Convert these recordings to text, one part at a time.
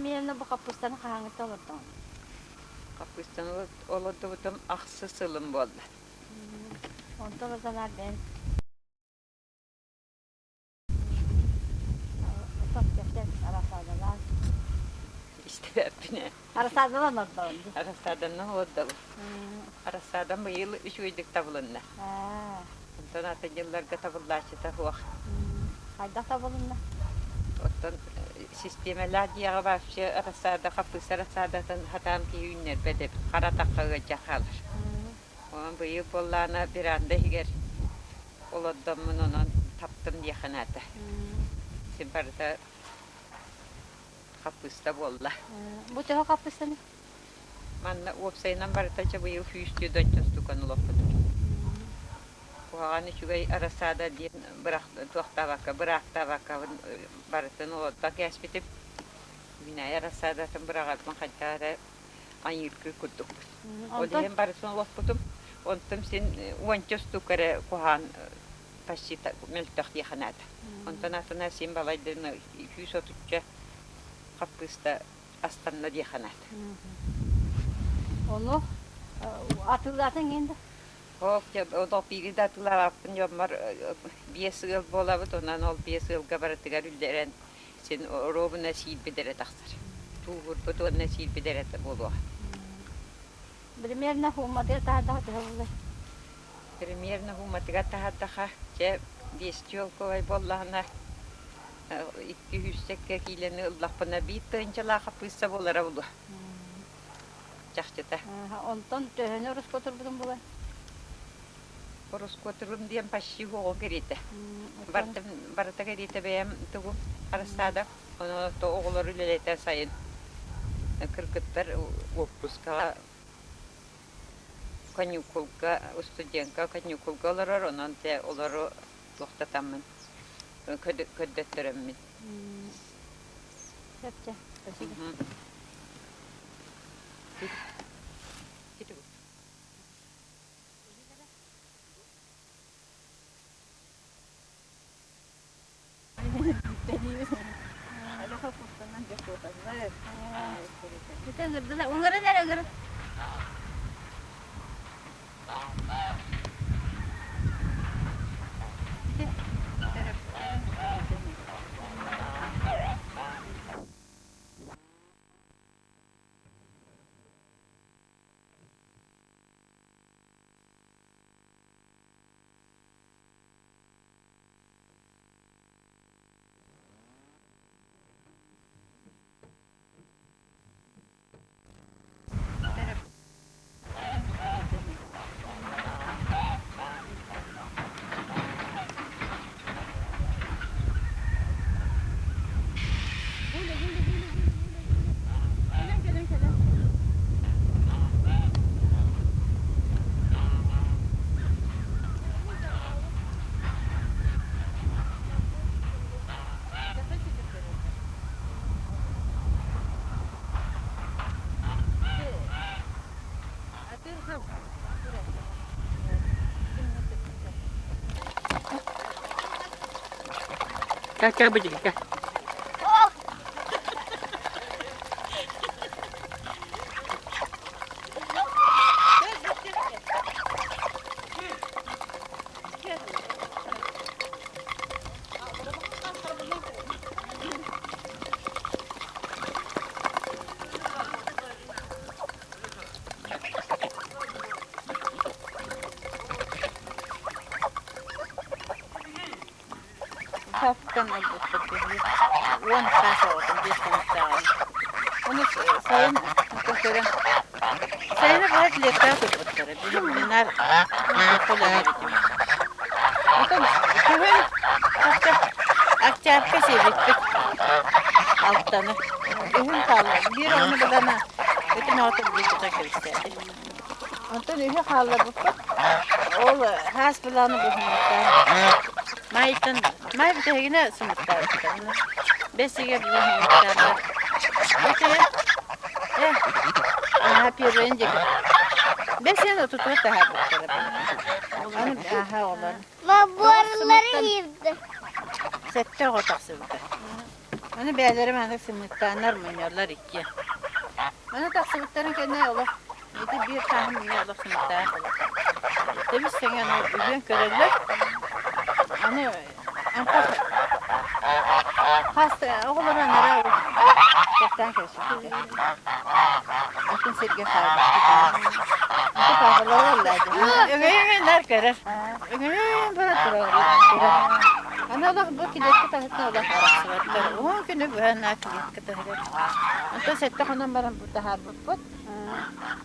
Еремеевна бу хаппыыстаны хаһааҥҥыта олордоҥ? Хаппыыстаны олордубутум ахсыс сылым буолла. Онтон ызанаар бэйэм Истибэппин ээ. Арассаадалаан олордоҕун дии. Арассааданан олордобун. Арассаадам быйыл үчүгэйдик табылынна. Онтон атын дьылларга табыллааччыта суох. Хайдах табылынна? Оттон систиэмэлээх дьиэҕэ вообще рассада, хаппыыста рассадатын хатаан киһи үүннэрбэт эбит. Хара атахха ыалдьан хаалар. Онон быйыл буоллаҕына веранда иһигэр олордоммун онон таптым диэххэ наада. Син барыта хаппыыста буолла. Бу төһө хаппыыстаны? Манна уопсайынан барыта чэ быйыл сүүстүү дончо стукан олоппутум. Куһаҕан үчүгэй рассада диэн бырах туохтаабакка быраактаабаккабын барытын олордон кээспитим. Үүнээйи рассадатын быраҕарбын хайдах эрэ айыыргыы курдукпут. Ол иһин барытын олоппутум. Онтум син уонча штука эрэ куһаҕан почти мөлтөх диэххэ наада. Онтон атына син балайдыны 130 хаппыыста астанна диэххэ наада. Ону атыылаатыҥ иһин да? Ол биири да атыылаабаппын дьоммор биэс ыал буолабыт, онон ол биэс ыалга барытыгар үллэрэн син оруобуна сиирбит эрэ тахсар. Тууһурбут уонна сиирбит эрэ буолуоҕа. Примерно хууматыгар таһардаха төһө буолуой? Примерно хууматыгар таһардаха, чэ, биэстии буоллаҕына, икки сүүсчэкэ киилэни ыллахпына биир тыһыынчалаах хаппыысса буолара буолуо. Чахчыта. Онтон төһөнү ороскуотурбутун буолуой? Ороскуотурум диэн почти уоҕу кэриэтэ. Барыта, барыта кэриэтэ бэйэм тугу арассаада ону оҕолор үлэлэтэ сайын кыргыттар уоппускаҕа каникулга студентка каникулга олорор онон те олору туохтатаммын көрдөттөрөммүн. Сөп чэ, спасибо. Ыҥырын эрэ ыҥырын. Как бы Сафтан ылбыппыт биһиги уон саас оҕотун биэс хонуктааҕын. Ону сайын көрөн сайыны быһа клеткаҕа туппуттара. Биһиги наар холонор этим. Оттон күһүн хата октябрьга сиэбиппит алтаны. Үһүн хаалла. Биир оҕону булана бүтүн оҕото билиитэ кэбистээтэ. Онтон үһү хаалларбыппыт. Ол хаас былааны быһыммыттаан. Майтан май бүтэһигинэ сымыттаабыттар. Бэс ыйга быһыммыттааннар. Бэс э аха первыйын диэки. Бэс ыйын отутугар таһаарбыттара. Аны аха оҕолор. Бобуорлары иирдэ. Сэттэ оҕо тахсыбыта. Аны бэйэлэрэ маннык сымыыттааннар мунньаллар иккиэн. Аны тахсыбыттарын кэннэ олох ити биир хааһын мунньа олох сымыыттаах олох. Тэбис тэҥэ аны үһүөн көрөллөр. Аны антах хас оҕолоро анараа тохтоон кэбиспиттэр. Атын сиргэ хаалбыт. Ити паапалара Өҥөйөн наар көрөр. Өҥөйөн бара турар. Аны олох бу килиэккэ таһыттан олох арахсыбаттар. Уһун күнү быһа наар килиэккэ таһыгар. Онтон сэттэ хонон баран бу таһаарбыппыт.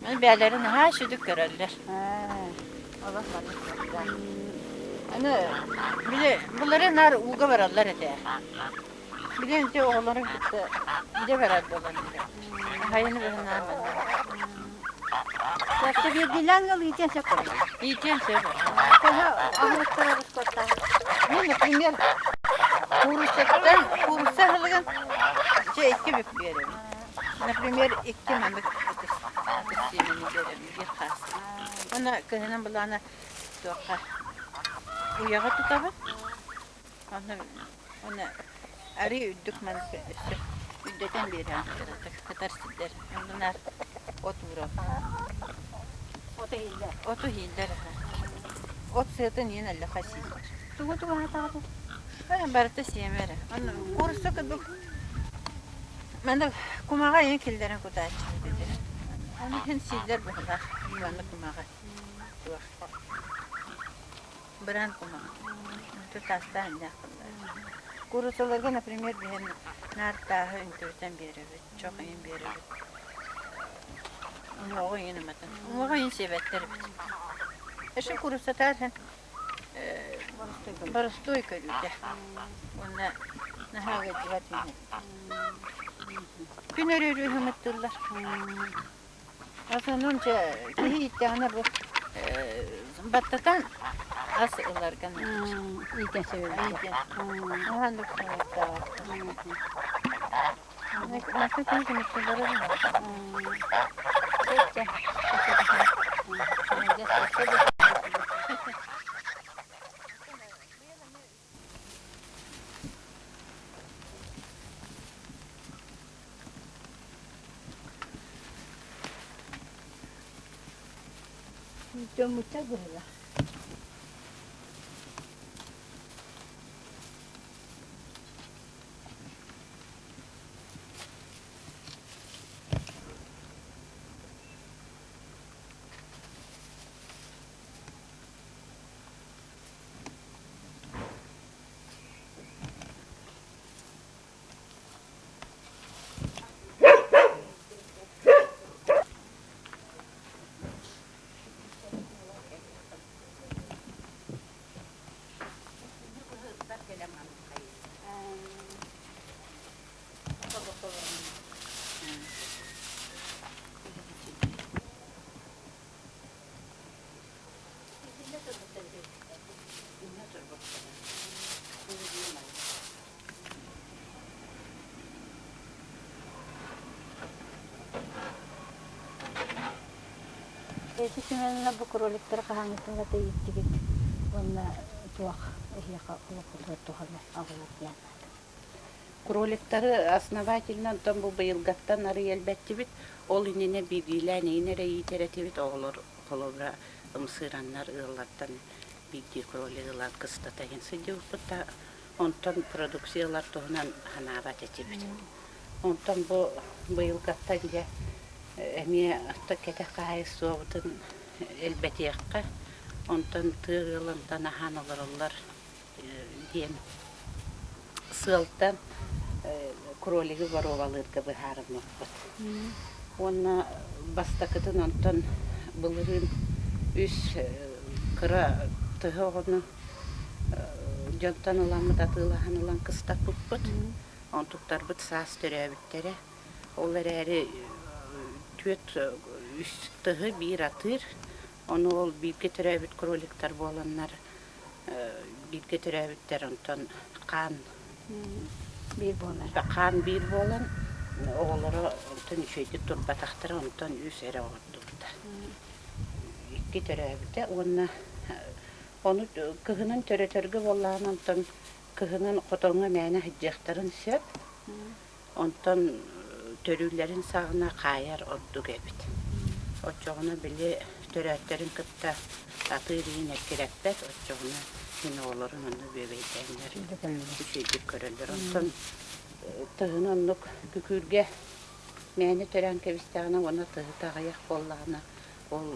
Аны бэйэлэрин наһаа сүдүк көрөллөр. Олох маннык буолла. Аны били булары наар ууга бараллар этэ. Билигин ити оҕолорун кытта дьэ барар буолан Хайаны быһа Сөпкө биирдиилээн ыал иитиэн сөп буолла. Иитиэн сөп. Төһө аһылыктара ороскуоттаах? Мен, например, кууруссаттан куурусса аһылыгын дьэ икки бүк биэрэбин. Например, икки маннык ытыс сиэмэни биэрэбин биир хаас. Уонна кыһынын былаана туохха уйаҕа тутабын. Онно уонна арыы үрдүк маннык өссө үрдэтэн биэрэҕин кыратык кытар сирдэр. Онно наар от уурабын. От иһиллэр. Оту иһиллэр аха. От сыатын иһин аллаха сииллэр. Тугу тугу аһатаҕытый? Ээ, барыта сиэмэ эрэ. Онно куурусса курдук манна кумаҕа иһин киллэрэн кутааччыбыт этэ. Ону иһин сииллэр быһыылаах манна кумаҕа. Туох. Быраан кумаҕа. Тутаастаах иннээх Куурусаларга, например, биһэн наар тааһы үҥкүрүтэн биэрэбит, чох иһин биэрэбит. Уҥуоҕу иһин уматан. Уҥуоҕу иһин сиэбэттэр эбит. Өссө кууруссатаар иһин боростуой көрүүтэ. Уонна наһаа ыалдьыбат иһин. Күн өрүүрүү ымыттыыллар. Основном чэ киһи ииттэҕинэ бу баттатан ас ыларга Иитэн сөбүлүүр. Аһаан Дьоммучча быһыылаах. Эти Семеновна бу кроликтары хаһааҥҥыттан да ииттигит уонна туох эһиэхэ олоххутугар туһаны аҕалар диэн Кроликтары основательно онтон бу быйылгаттан арый элбэттибит. Ол иннинэ биирдиилээн иһин эрэ иитэр этибит. Оҕолор холобура ымсыыраннар ыаллартан биирдии кролик ылан кыстата иһин сылдьыбыппыт да онтон продукция ылар туһунан санаабат этибит. Онтон бу быйылгаттан дьэ эмиэ кэтэх хаһаайыстыбабытын элбэтиэххэ, онтон тыа ыалынтан аһаан олороллор диэн сыалтан кролигы боруобалыырга быһаарыммыппыт. Уонна бастакытын онтон былырыын үс кыра тыһы оҕону дьонтон ыламмыт атыылаһан ылан кыстаппыппыт. Онтуктарбыт саас төрөөбүттэрэ. Ол эрээри түөрт үс тыһы биир атыыр. Ону ол бииргэ төрөөбүт кроликтар буоланнар бииргэ төрөөбүттэр онтон хаан биир буолар хаан биир буолан оҕолоро онтон үчүгэйдик турбатахтара онтон үс эрэ оҕордубута икки төрөөбүтэ уонна ону кыһынын төрөтөргө буоллаҕына онтон кыһынын хотоҥҥо мээнэ сылдьыахтарын сөп. Онтон төрүүллэрин саҕана хаайар ордук эбит. Оччоҕуна били төрөөттөрүн кытта атыыр иһин эккирэппэт, оччоҕуна син оҕолорун онно бүөбэйдээннэр үчүгэйдик көрөллөр. Онтон тыһыны оннук күкүүргэ мээнэ төрөөн кэбистэҕинэ уонна тыһыта аҕыйах буоллаҕына ол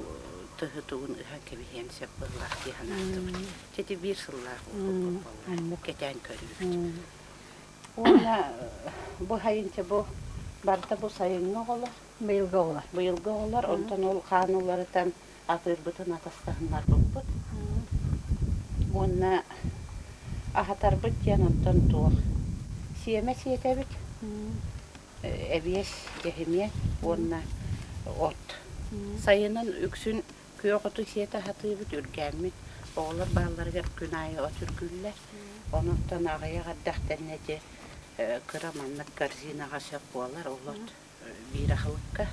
тыһы тугун ыһан кэбиһиэн сөп быһыылаах дии санаатыбыт. Ити биир сыллаах буолла кэтээн көрүүбүт. Уонна бу сайынча бу барыта бу сайыҥҥы оҕолор. Быйылгы оҕолор. Быйылгы оҕолор, онтон ол хаан уларытан атыырбытын атастаһыннарбыппыт. Уонна аһатарбыт диэн онтон туох сиэмэ сиэтэбит, эбиэс, дьэһимиэн уонна от. Сайынын үксүн күөх оту сиэтэ аһатыыбыт, үргээммит. Оҕолор баалларыгар күн аайы от үргүүллэр. Онуттан аҕыйах эрдэхтэринэ ити кыра маннык корзинаҕа сөп буолар ол от биир аһылыкка.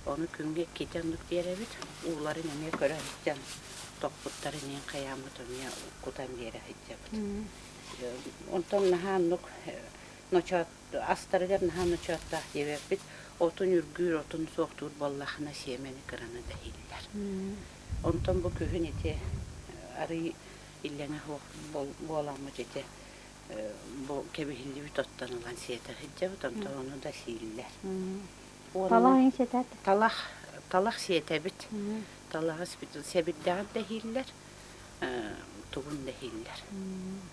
Ону күҥҥэ иккитэ оннук биэрэбит. Ууларын эмиэ көрө сылдьан тохпуттарын иһин хайааммыт эмиэ кутан биэрэ сылдьабыт. Онтон наһаа оннук ночоот астарыгар наһаа ночооттоох диэбэппит. Отун үргүүр, отун суохтуур буоллахына сиэмэни кыраны да иһиллэр. Онтон бу күһүн ити арый иллэҥэ суох буоламмыт ити бу кэбиһиллибит оттон ылан сиэтэ сылдьабыт, онтон ону да сииллэр. Талах иһин сиэтэт? Талах, талах сиэтэбит. Талаҕы сэбирдэҕин да иһиллэр, тугун да иһиллэр.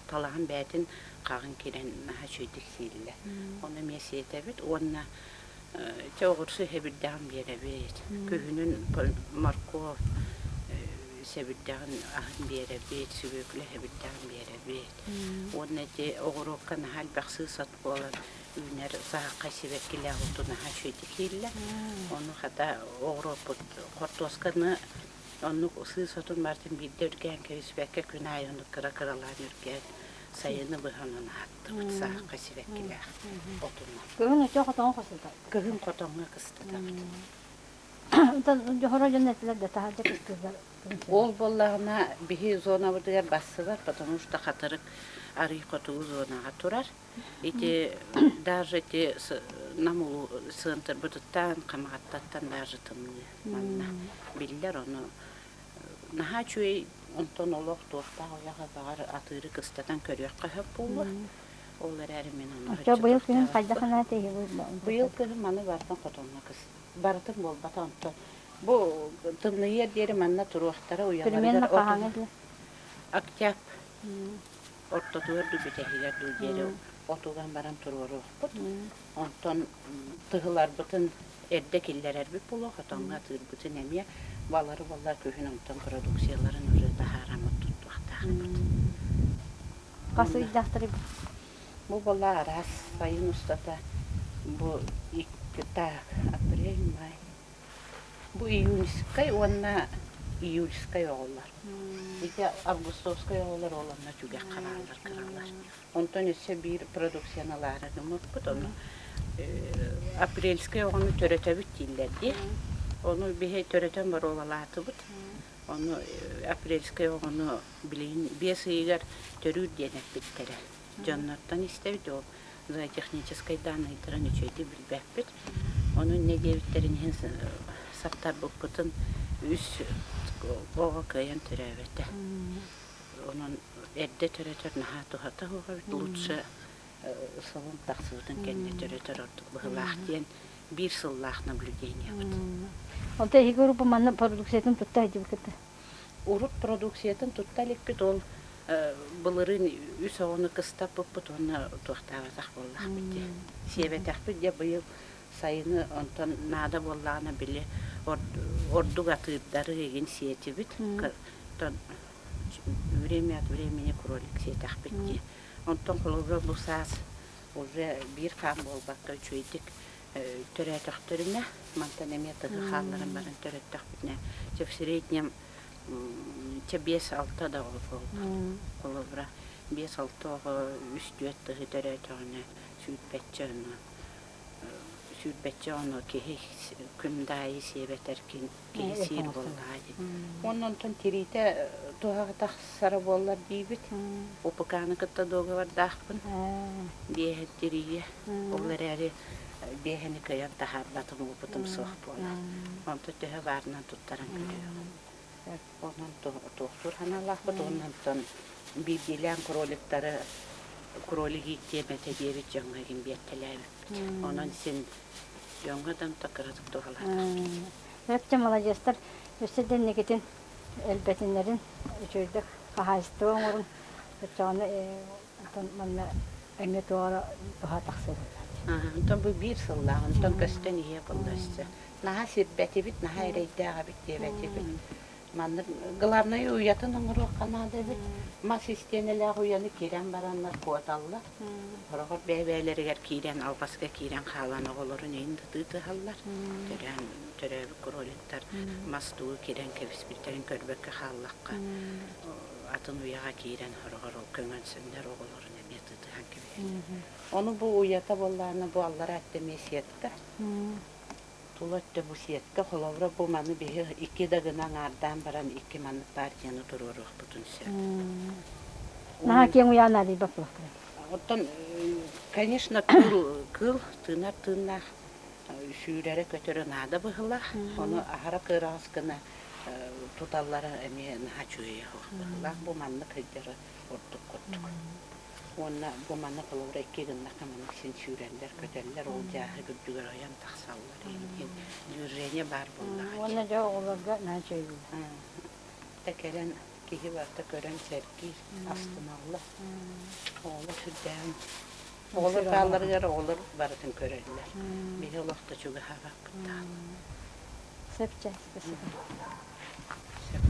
Талаҕын бэйэтин хаҕын кирэн наһаа үчүгэйдик сииллэр. Ону эмиэ сиэтэбит уонна Чэ оҕурсу сэбирдэҕин биэрэбит, күһүнүн моркуоп сэбирдэҕин аһын биэрэбит, сүбүөкүлэ сэбирдэҕин биэрэбит. Уонна ити оҕуруокка наһаа элбэх сыыс от буолан үүнэр саһаххай сибэккилээх оту наһаа үчүгэйдик сииллэр. Ону хата оҕуруоппут хортуосканы оннук сыыс отун барытын биирдэ үргээн кэбиспэккэ күн аайы оннук кыра-кыралаан үргээн сайыны быһа онон аһаттыбыт саһаххай сибэккилээх отунан. Кыһын өтө хотоҥҥо кыстатар. Кыһын хотоҥҥо кыстатабыт. Онтон дьоһоро дьон этилэр да таһырдьа кыстыыллар. Ол буоллаҕына биһи зонабытыгар бассыбат, потому что хатырык арый хотугу зонаҕа турар. Ити даже ити нам улуу сыантырбытыттан, Хамаҕаттаттан даже тымныы манна биллэр ону наһаа үчүгэй онтон олох туохтаах уйаҕа баҕар атыыры кыстатан көрүөххэ сөп буолуо. Ол эрээри мин ону Оччо быйыл күһүн хайдах гына Быйыл күһүн маны барытын хотоҥҥо кыс барытын буолбата онтон бу тымныйыар диэри манна туруохтара уйаларыгар Примерно хаһааҥҥа диэри? Октябрь ортотугар дуу бүтэһигэр дуу диэри отуган баран туруоруохпут. Онтон тыһыларбытын эрдэ киллэрэрбит буолуо, хотоҥҥо атыырбытын эмиэ балары буоллар күһүн онтон продукцияларын уже таһаараммыт туттуохтаахпыт. Хас ыйдаахтарый? Бу буолла араас сайын устата бу так апрель, май бу июньскай уонна июльскай оҕолор. Ити августовскай оҕолор ол онно түгэххэ бааллар кыралар. Онтон өссө биир продукцияны ылаары гыммыппыт ону апрельскай оҕону төрөтөбүт дииллэр дии. Ону биһи төрөтөн боруобалаатыбыт. Ону апрельскай оҕону билигин биэс ыйыгар төрүүр диэн эппиттэрэ. Дьоннортон истэбит, ол зоотехническай дааннайдарын үчүгэйдик билбэппит. Ону инньэ диэбиттэрин иһин саптарбыппытын үс оҕо кыайан төрөөбөтө. Онон эрдэ төрөтөр наһаа туһата суох эбит. Лучше солун тахсыбытын кэннэ төрөтөр ордук быһыылаах диэн биир сыллаах наблюдениебыт. Онто эһиги урут манна продукциятын тутта сылдьыбыккыт Урут продукциятын тутта иликпит, ол былырыын үс оҕону кыстаппыппыт уонна туохтаабатах буоллахпыт дии. Сиэбэтэхпит дьэ быйыл сайыны онтон наада буоллаҕына били ордук атыырдары игин сиэтибит. Время от времени кролик сиэтэхпит дии. Онтон холобура бу саас уже биир хаан буолбакка үчүгэйдик төрөөтөхтөрүнэ, мантан эмиэ тыһы хаалларан баран төрөттөхпүтүнэ, чэ в среднем чэ биэс-алта да оҕо буолбут. Холобура, биэс-алта оҕо үс-түөрт тыһы төрөөтөҕүнэ сүүрбэччэ ону. Сүүрбэччэ ону киһи күн да аайы сиэбэтэр киһи сиир буоллаҕа дии. Уонна онтон тириитэ туһаҕа тахсара буоллар диибит. УПК-ны кытта дуогабардаахпын. Биэһэ тириийэ. Ол эрээри биэһэни кыайан таһаарбатым, уопутум суох буолан. Онто төһө баарынан туттаран көрүөҕүм. Онон туохтуур санаалаахпыт уонна онтон биирдиилээн кроликтары кролик ииттиэм этэ диэбит дьоҥҥо игин биэртэлээбиппит. Онон син дьоҥҥо да онто кыратык туһалаатахпыт. Өптө маладьыастар өссө да инникитин элбэтиннэрин үчүгэйдик хаһаайыстыба оҥорун оччоҕуна онтон манна эмиэ туох эрэ туһа тахсыа Онтон бу биир сыллаах, онтон көстөн иһиэ буолла өссө. Наһаа сирбэтибит, наһаа эрэйдээх эбит диэбэтибит. Маннык главное уйатын оҥоруохха наада эбит. Мас истиэнэлээх уйаны кирэн бараннар куоталлар. Сороҕор бэйэ-бэйэлэригэр киирэн, алҕаска киирэн хаалан оҕолорун иһин да тыытыһаллар. Төрөөн төрөөбүт кроликтар мас туу кирэн кэбиспиттэрин көрбөккө хааллахха, атын уйаҕа киирэн сороҕор ол көҥөн сынньар оҕолорун эмиэ тыытыһан кэбиһэллэр. Ону бу уйата буоллаҕына бу аллараа өттө эмиэ сетка. Тула өттө бу сетка. Холобура бу маны биһи икки да гына аҥаардаан баран икки маннык партияны туруоруохпутун сөп. Наһаа киэҥ уйаан арыйбат буолуохтара. Оттон, конечно, кыыл, кыыл тыынар тыыннаах сүүрэрэ-көтөрө наада быһыылаах. Ону аһара кыараҕас гына туталлара эмиэ наһаа үчүгэйэ суох быһыылаах. Бу маннык сылдьара ордук курдук. Уонна бу манна холобура икки гыннахха маннык син сүүрэллэр, көтөллөр, ол дьааһык үрдүгэр ойон тахсаллар иһин движение баар буоллаҕа. Уонна дьэ оҕолорго наһаа үчүгэй Та кэлэн киһи барыта көрөн сэргиир, астыналлар. Оҕолор сүрдээҕин оҕолор баалларыгар оҕолор барытын көрөллөр. Биһи олох да чугаһаабаппыт даҕаны. Сөп чэ, спасибо. Сөп.